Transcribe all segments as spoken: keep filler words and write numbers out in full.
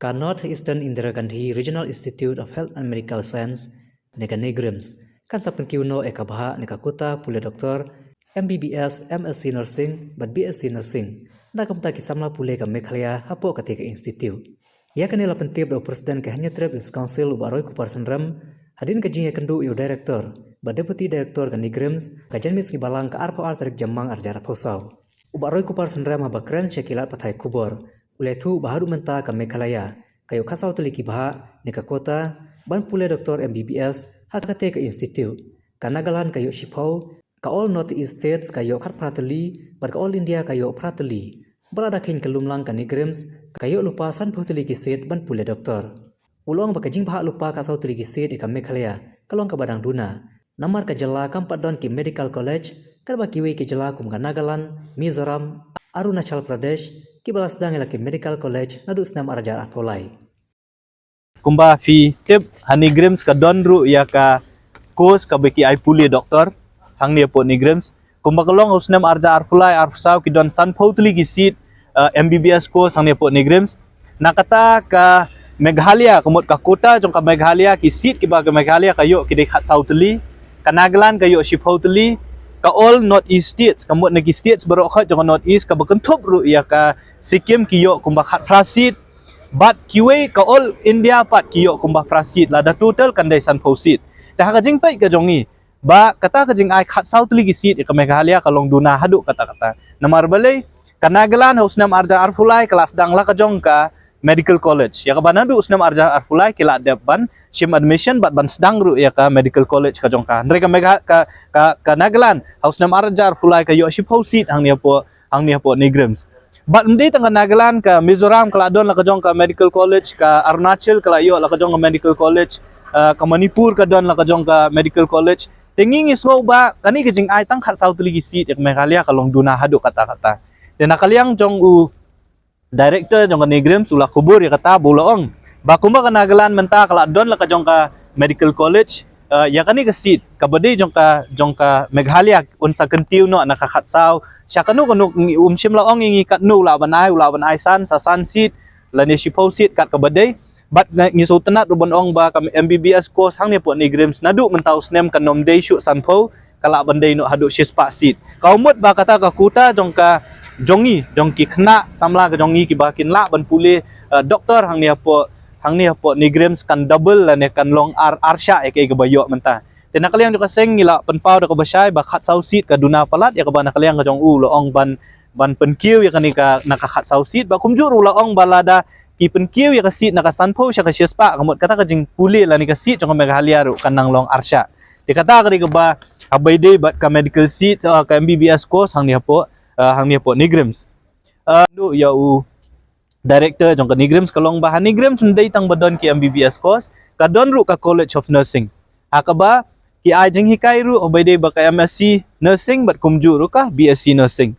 Ka North Eastern Indira Gandhi Regional Institute of Health and Medical Science, ne ka NEIGRIHMS, kan sa pynkiew noh ïa ka bhah ne ka quota pule doktor, M B B S, M S C Nursing bad B S C Nursing na ka bynta ki samla pule ka Meghalaya hapoh katei ka institute. Ïa kane la pyntip da u President ka Hynñiewtrep Youth Council, u Bah Roykupar Synrem, hadien ka jingïakynduh ïa u Director bad Deputy Director ka NEIGRIHMS ha ka janmiet sngi Balang ka arphew ar tarik Jymmang arhajar arphew saw. U Bah Roykupar Synrem haba kren sha ki lad pathai khubor, u la ïathuh ba haduh mynta ka Meghalaya ka ïoh khatsaw tylli ki bhah ne ka quota ban pule doktor M B B S ha katei ka institute. Ka Nagaland ka ïoh shiphew, ka All North East States ka ïoh khatphra tylli, bad ka All India ka ïoh phra tylli. Bad lada kheiñ kyllum lang, ka NEIGRIHMS ka ïoh lypa sanphew tylli ki seat ban pule doktor. U la ong ba ka jingbhah lypa khatsaw tylli ki seat ïa ka Meghalaya ka long kaba dang duna, namar ka jylla kam pat don ki medical college, katba kiwei ki jylla kum ka Nagaland, Mizoram, Arunachal Pradesh, kiba la sdang ïa la ki medical college naduh snem arhajar arphew lai. Kumba phi tip, ha NEIGRIHMS ka don ruh ïa ka course kaba ki ai pule doktor hangne hapoh NEIGRIHMS. Kumba ka long ha u snem arhajar arphew lai arphew saw ki don sanphew tylli ki seat, eh, M B B S course hangne hapoh NEIGRIHMS. Na kata ka Meghalaya, ka mut ka quota jong ka Meghalaya, ki seat kiba ka Meghalaya ka ïoh ki dei khatsaw tylli, ka Nagaland ka ïoh shiphew tylli, ka All North East States, ka mut na ki states baroh khoit jong ka North East kaba kynthup ruh ïa ka Sikkim, ki ïoh kumba khatphra seat, bad kiwei ka All India pat ki ïoh kumba phra seat, lada total kan dei sanphew seat. Te ha ka jingpeit ka jong ngi, ba kata ka jingai khatsaw tylli ki seat ïa ka Meghalaya ka long duna haduh katta-katta. Namar balei? Ka Nagaland ha u snem arhajar arphew lai ka la sdang la ka jong ka medical college, ïa kaba naduh u snem arhajar arphew lai ki la dep ban shim admission bad ban sdang ruh ïa ka medical college ka jong ka. Hynrei ka Megha-, ka, ka, ka Nagaland ha u snem arhajar arphew lai ka ïoh shiphew seat hangne hapoh, hangne hapoh NEIGRIHMS. Bad ym dei tang ka Nagaland, ka Mizoram ka la don la ka jong ka medical college, ka Arunachal ka la ïoh la ka jong ka medical college, eh, ka Manipur ka don la ka jong ka medical college. Te ngi ngi sngew ba kane ka jingai tang khatsaw tylli ki seat ïa ka Meghalaya ka long duna haduh katta-katta. Te na ka liang jong u Director jong ka NEIGRIHMS u la kubur ïa kata, ba u la ong ba kumba ka Nagaland mynta ka la don la ka jong ka medical college, eh, ïa kane ka seat kaba dei jong ka, jong ka Meghalaya, un sa kyntiew noh na ka khatsaw sha kano kano. Ngi, um shym la ong ïa ngi katno u lah ban ai, u lah ban ai san, sa san seat lane shiphew seat kat kaba dei. Bad ngi sngewtynnat ruh ban ong ba ka M B B S course hangne hapoh NEIGRIHMS naduh mynta u snem kan ym dei shuh sanphew, ka lah ban dei noh haduh shispah seat. Ka mut ba kata ka quota jong ka jong ngi, jong ki khynnah samla ka jong ngi kiba kin lah ban pule, eh, doktor hangne hapoh, hangne hapoh NEIGRIHMS kan double lane kan long ar, arshah ïa kaei kaba ïoh mynta. Te na ka liang jong ka seng ngi la pynpaw da kaba shai ba khatsaw seat ka duna palat ïa kaba na ka liang ka jong u u la ong ban, ban pynkiew ïa kane ka na ka khatsaw seat. Ba kumjuh ruh u la ong ba lada ki pynkiew ïa ka seat na ka sanphew sha ka shispah, ka mut kata ka jingpule lane ka seat jong ka Meghalaya ruh kan nang long arshah. Te kata ka dei kaba, haba ïadei bad ka medical seat, eh, ka M B B S course hangne hapoh, eh, hangne hapoh NEIGRIHMS. Eh, ïa u Director jong ka NEIGRIHMS ka la ong ba ha NEIGRIHMS ym dei tang ba don ki M B B S course, ka don ruh ka College of Nursing, ha kaba ki ai jinghikai ruh haba ïadei bad ka M S C Nursing bad kumjuh ruh ka B S C Nursing.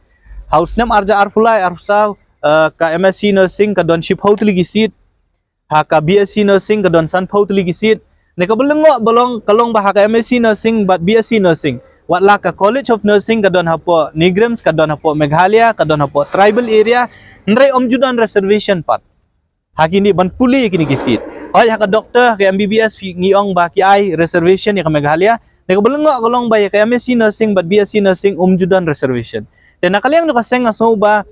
Ha u snem arhajar arphew lai arphew saw, eh, ka M S C Nursing ka don shiphew tylli ki seat, ha ka B S C Nursing ka don sanphew tylli ki seat. Ne kaba lyngngoh ba long, ka long ba ha ka M S C Nursing bad B S C Nursing, wat la ka College of Nursing ka don hapoh NEIGRIHMS, ka don hapoh Meghalaya, ka don hapoh tribal area, hynrei ym ju don reservation pat ha kine ban pule kine ki seat. Hooid, ha ka doctor, ha ka M B B S phi, ngi ong ba ki ai reservation ïa ka Meghalaya. Ne kaba lyngngoh ka long ba ïa ka M S C Nursing bad B S C Nursing ym ju don reservation. Te na ka liang jong ka seng nga sngew ba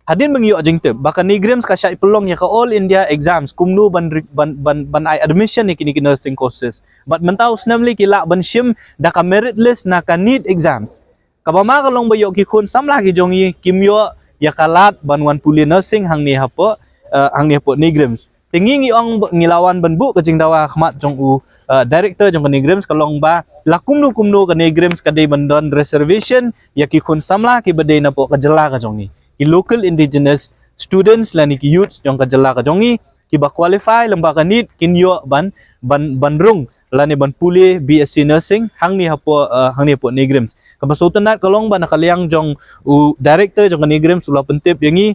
hadien ba ngi ïoh jingtip ba ka NEIGRIHMS ka shait pynlong ïa ka All India exams kumno ban ri-, ban, ban, ban ai admission ïa kine ki nursing courses. Bad mynta u snem lei ki lah ban shim da ka merit list na ka NEET exams. Kaba ma ka long ba ïoh ki khun samla ki jong ngi kim ïoh ïa ka lad ban wan pule nursing hangne hapoh, eh, hangne hapoh NEIGRIHMS. Te ngi ngi ong ba, ngi la wan ban buh ka jingdawa ha khmat jong u, eh, director jong ka NEIGRIHMS ka long ba la kumno kumno ka NEIGRIHMS ka dei ban don reservation ïa ki khun samla kiba dei napoh ka jylla ka jong ngi, ki local indigenous students lane ki youths jong ka jylla ka jong ngi kiba qualify lyngba ka NEET kin ïoh ban, ban, ban rung lane ban pule B S C nursing hangne hapoh, eh, hangne hapoh NEIGRIHMS. Kaba sngewtynnat ka long ba na ka liang jong u director jong ka NEIGRIHMS u la pyntip ïa ngi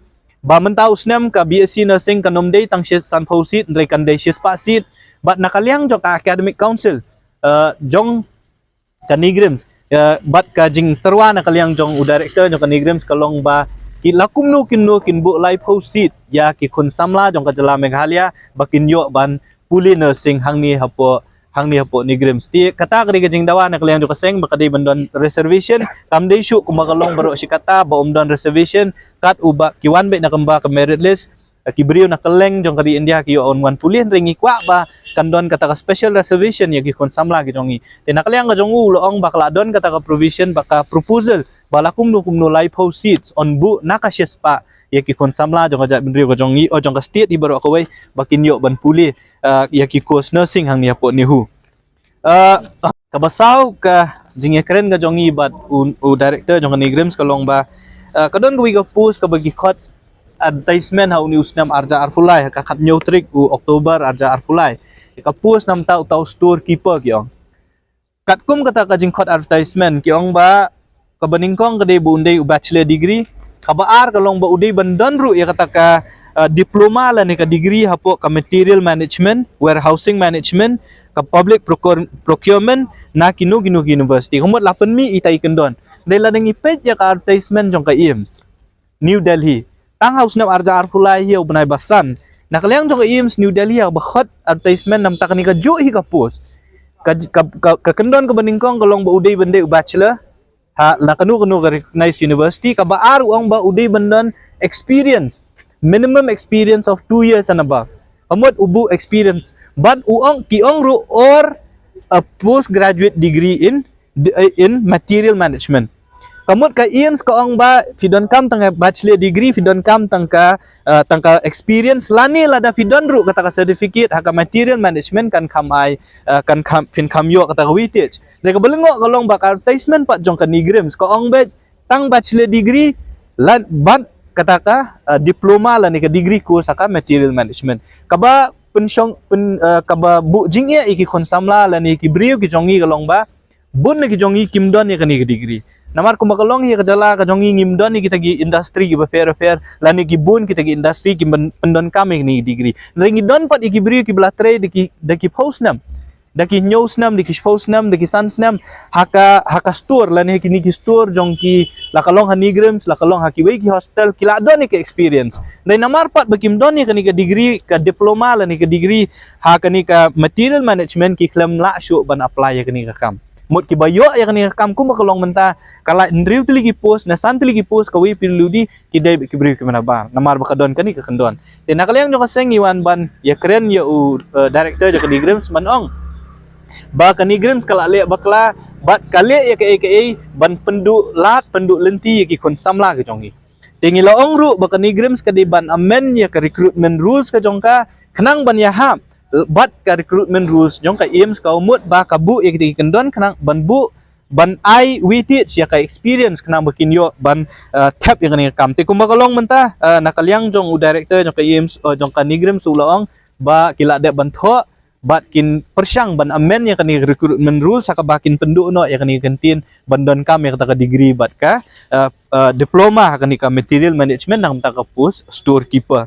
ba mynta u snem ka B S C nursing kan ym dei tang shi, sanphew seat, hynrei kan dei shispah seat. Bad na ka liang jong ka academic council, eh, jong ka NEIGRIHMS, eh, bad ka jingtyrwa na ka liang jong u director jong ka NEIGRIHMS ka long ba ki la kumno kumno kin buh laiphew seat ïa ki khun samla jong ka jylla Meghalaya ba kin ïoh ban pule nursing hangne hapoh, hangne hapoh NEIGRIHMS. Te kata ka dei ka jingdawa na ka liang jong ka seng ba ka dei ban don reservation, kam dei shuh kumba ka long baroh shi katta ba ym don reservation, kat uba ki wan beit na kumba ka merit list, ki briew na kylleng jong ka ri India ki ïoh ban wan pule, hynrei ngi kwah ba kan don kata ka special reservation ïa ki khun samla ki jong ngi. Te na ka liang ka jong u la ong ba ka la don kata ka provision ba ka proposal ba la kumno kumno laiphew seats yn buh na ka shispah ïa ki khun samla jong ka jaitbynriew ka jong ngi, oh, jong ka state hi baroh kawei ba kin ïoh ban pule, uh, ïa ki course nursing hangne hapoh NEHU. Uh, kaba saw ka jingïakren ka jong ngi bad u, u director jong ka NEIGRIHMS ka long ba, uh, ka don kawei ka post kaba ki khot advertisement ha une u snem arhajar arphew lai, ha ka khathynñiew tarik u October arhajar arphew lai. Ka post namar uta u storekeeper ki ong. Katkum kata ka jingkhot advertisement ki ong ba kaba nyngkong ka dei ba un dei u bachelor degree, kaba ar ka long ba u dei ban don ruh ïa kata ka, uh, diploma lane ka degree hapoh ka material management, warehousing management, ka public procure-, procurement na kino kino ki university. Ka mut la pynmih ita i kyndon. Dei lada ngi peit ïa ka advertisement jong ka AIIMS New Delhi, tang ha u snem arhajar arphew lai hi ha u bnai ba san, na ka liang jong ka AIIMS New Delhi ha kaba khot advertisement namar kane ka juh hi ka post. Ka, ka, ka, ka kyndon kaba nyngkong ka long ba u dei ban dei u bachelor ha na kano kano ka recognized university, kaba ar u ong ba u dei ban don experience, minimum experience of two years and above. Ka mut u buh experience, bad u ong, ki ong ruh or a postgraduate degree in, in material management. Ka mut ka AIIMS ka ong ba phi donkam tang ka bachelor degree, phi donkam tang ka, uh, tang ka experience, lane lada phi don ruh kata ka certificate ha ka material management kan kham ai, uh, kan kham, phin kham ïoh kata ka weightage. Dei kaba lyngngoh ka long ba ka advertisement pat jong ka NEIGRIHMS ka ong beit tang bachelor degree lane bad kata ka, uh, diploma lane ka degree course ha ka material management. Kaba pynshong, pyn, uh, kaba buh jingeh ïa ki khun samla lane ki briew ki jong ngi ka long ba bun na ki jong ngi kim don ïa kane ka degree. Namar kumba ka long ïa ka jylla ka jong ngi ngim don ïa kita ki industry kiba pher pher lane ki bun kita ki industry ki pyn-, pyndonkam ïa kane ka degree. Hynrei ngi don pat ïa ki briew kiba la trei da ki, da ki phew snem, da ki hynñiew snem, da ki shiphew snem, da ki san snem ha ka, ha ka store lane ha kine ki store jong ki, la ka long ha NEIGRIHMS, la ka long ha kiwei ki hostel, ki la don ïa ka experience. Hynrei namar pat ba kim don ïa kane ka degree, ka diploma lane ka degree ha kane ka material management, ki khlem lah shuh ban apply ïa kane ka kam. Mut kiba ïoh ïa kane ka kam kumba ka long mynta, ka la hynriew tylli ki post, na san tylli ki post kawei PWD ki dei beit ki briew kiba nabar, namar ba ka don kane ka kyndon. Te na ka liang jong ka seng ngi wan ban ïakren ïa u, uh, director jong ka NEIGRIHMS ban ong ba ka NEIGRIHMS ka la leh bakla bad ka leh ïa kaei kaei ban pynduh lad pynduh lynti ïa ki khun samla ki jong ngi. Te ngi la ong ruh ba ka NEIGRIHMS ka dei ban amend ïa ka recruitment rules ka jong ka khnang ban ïahap bad ka recruitment rules jong ka AIIMS, ka mut ba ka buh ïa kita ki kyndon khnang ban buh, ban ai weightage ïa ka experience khnang ba kin ïoh ban, uh, thep ïa kane ka kam. Te kumba ka long mynta, uh, na ka liang jong u director jong ka AIIMS, uh, jong ka NEIGRIHMS u la ong ba ki la dep ban thoh bad kin pyrshang ban amend ïa kane ka recruitment rules ha kaba kin pynduh noh ïa kane ka kyntien ban donkam ïa kata ka degree bad ka, uh, uh, diploma ha kane ka material management na ka bynta ka post storekeeper.